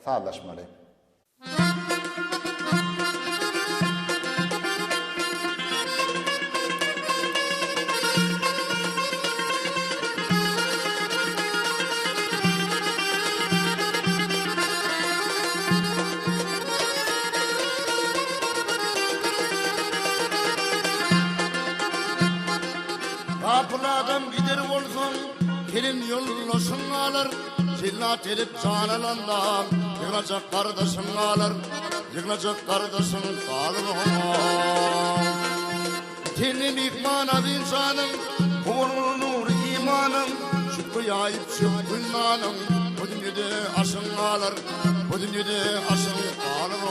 sazlaşmaly. Gapyl adam gider bolsaň, Gelen ýoldaşyň galar, Jellat gelip jan alanda, Ýygnajak gardaşyň galar, Ýygnajak gardaşyň galar. Tende myhman azyz janyň, Howalgul nury imanyň, Şükür ýaýyp çökgün nanyň, Bu dünýede aşyň galar, Bu dünýede aşyň galar.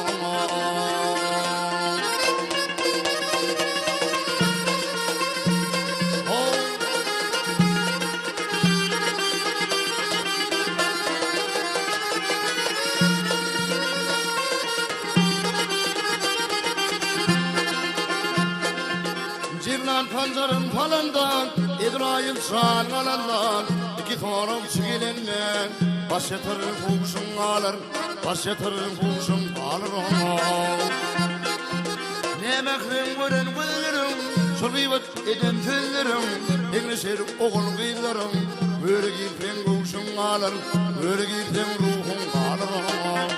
Jemlan panjaryn palandan, Ezraýyl jan galandan, Iki soragçy gelenden, Baş ýatyr huşuň galar, Baş ýatyr huşuň galar. Nämährem gören gözleriň, Şol gybat eden sözleriň, Eňleşer ogul-gyzlaryň, Göre girseň göwşüň galar, Göre girseň ruhuň galar.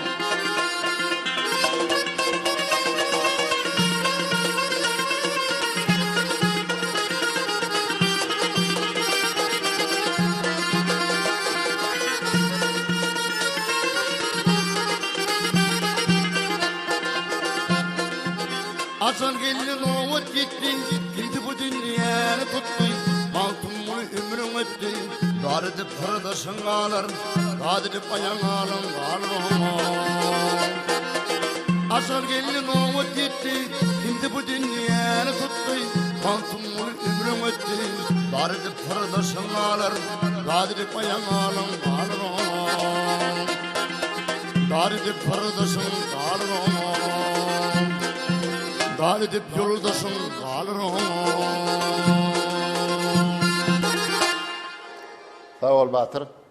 Ajal geldi nobat ýetdi, Indi bu dünýäni tutdy, Magtymguly ömrüň ötdi, Zar edip syrdaşyň galar, Zat edip aýaň alyň galar. Ajal geldi nobat ýetdi, Indi bu dünýäni tutdy, Magtymguly ömrüň ötdi, Zar edip syrdaşyň galar, Zat edip aýaň alyň galar. Dar edip syrdaşyň galar. Dar edip ýoldaşyň galar. Sag bol Batyr.